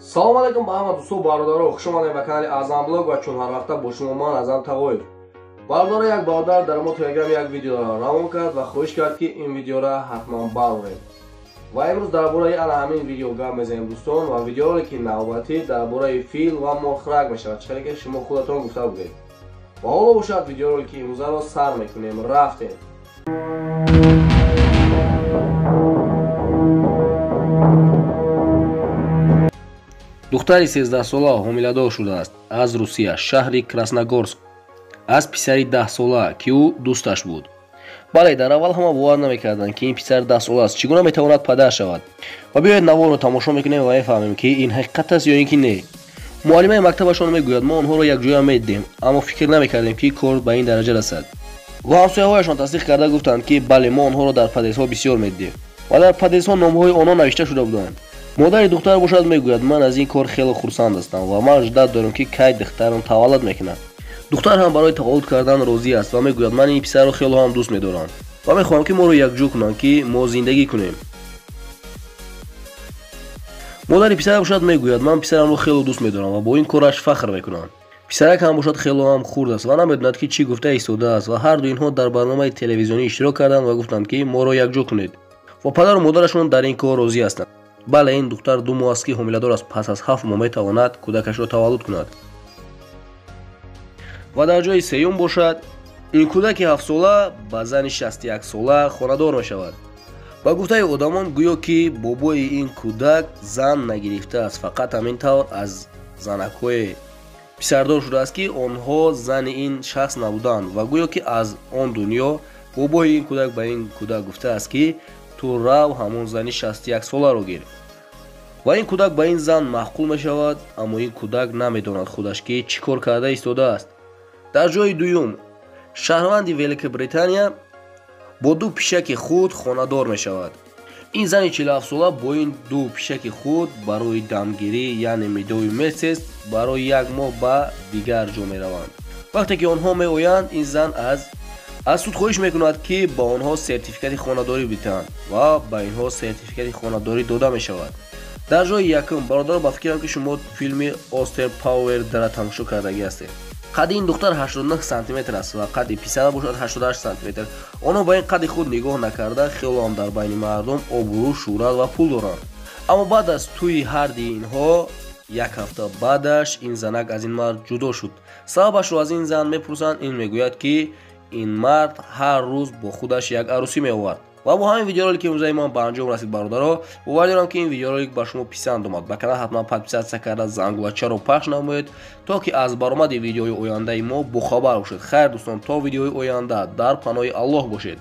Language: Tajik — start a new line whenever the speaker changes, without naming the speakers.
Салом алейкум ба ҳама дӯсту бародаро, хуш омадед ба канали Азам Блог ва чун ҳар вақта бо шумо ман Азам Тағоев. Бародаро, як бародар дар мо Телеграм як видеоро равон кард ва хоҳиш кард, ки ин видеоро ҳатман барорем. Ва имрӯз дар бораи ана ҳамин видео гап мезанем, дӯстон, ва видеоре ки навбатӣ дар бораи фил ва морхӯрак мешавад, чӣ ки шумо худатон гуфта будед. Ва ҳоло бошад видеоро ки имрӯзаро сар мекунем. Рафтем.
Духтари 13-сола ҳомиладор шудааст аз Русия, шаҳри Красногорск, аз писари 10-сола, ки ӯ дӯсташ буд. Бале, дар аввал ҳама бовар намекарданд, ки ин писар 10-сола аст, чӣ гуна метавонад падар шавад. Ва биёед наворро тамошо мекунем ва мефаҳмем, ки ин ҳақиқат аст ё ин ки не. Муаллимаи мактабашон мегӯяд, мо онҳоро якҷоя медидем, аммо фикр намекардем, ки кор ба ин дараҷа расад. Ва ҳамсояҳояшон тасдиқ карда гуфтанд, ки бале, мо онҳоро дар подъездҳо бисёр медидем ва дар подъездҳо номҳои онҳо навишта шуда буданд. Модари духтар бошад мегӯяд, ман аз ин кор хеле хурсанд ҳастам ва ман ждат дорам, ки кай духтарам таваллуд мекунад. Духтар ҳам барои таваллуд кардан розӣ аст ва мегӯяд, ман ин писарро хеле ҳам дӯст медорам ва мехоҳам, ки моро якҷо кунанд, ки мо зиндагӣ кунем. Модари писар бошад мегӯяд, ман писарамро хеле дӯст медорам ва бо ин кораш фахр мекунам. Писарак ҳам бошад хеле ҳам хурд аст ва намедонад, ки чӣ гуфта истодааст ва ҳарду инҳо дар барномаи телевизионӣ иштирок карданд ва гуфтанд, ки моро якҷо кунед. Ва падару модарашон дар ин кор розӣ ҳастанд. Бале, ин духтар 2 моҳ аст, ки ҳомиладор аст, пас аз 7 моҳ метавонад кӯдакашро таваллуд кунад. Ва дар ҷои сеюм бошад, ин кӯдаки 7-сола ба зани 61-сола хонадор мешавад. Ба гуфтаи одамон, гӯё ки бобои ин кӯдак зан нагирифтааст, фақат ҳамин тавр аз занакҳои писардор шудааст, ки онҳо зани ин шахс набуданд ва гӯё ки аз он дунё бобои ин кӯдак ба ин кӯдак гуфтааст, ки ту рав ҳамон зани 61-соларо гир. Ва ин кӯдак ба ин зан маъқул мешавад, аммо ин кӯдак намедонад худаш, ки чӣ кор карда истодааст. Дар ҷои дуюм, шаҳрванди Великобритания бо 2 пишаки худ хонадор мешавад. Ин зани 47-сола бо ин 2 пишаки худ барои дамгирӣ, яъне медови месяц, барои 1 моҳ ба дигар ҷо мераванд. Вақте ки онҳо меоянд, ин зан аз суд хоҳиш мекунад, ки ба онҳо сертификати хонадорӣ бидиҳанд ва ба инҳо сертификати хонадорӣ дода мешавад. Дар ҷои якум, бародаро, ба фикрам, ки шумо филми Остер Пауэр дара тамошо кардагӣ ҳастед. Қадди ин духтар 89 сантиметр аст ва қадди писара бошад 88 сантиметр. Онҳо ба ин қадди худ нигоҳ накарда, хело ҳам дар байни мардум обрӯ, шӯҳрат ва пул доранд. Аммо баъд аз тӯи ҳарди инҳо, як ҳафта баъдаш ин занак аз ин мард ҷудо шуд. Сабабашро аз ин зан мепурсанд, ин мегӯяд, ки ин мард ҳар рӯз бо худаш як арӯсӣ меовард. Ва бо ҳамин видеоролики имрӯзаи ман ба анҷом расид, бародаро. Бовар дорам, ки ин видеоролик ба шумо писанд омад. Ба канал ҳатман подписатсия карда, зангулачаро пахш намоед, то ки аз баромади видеои ояндаи мо бохабар бошед. Хайр, дӯстон, то видеои оянда дар паноҳи Аллоҳ бошед.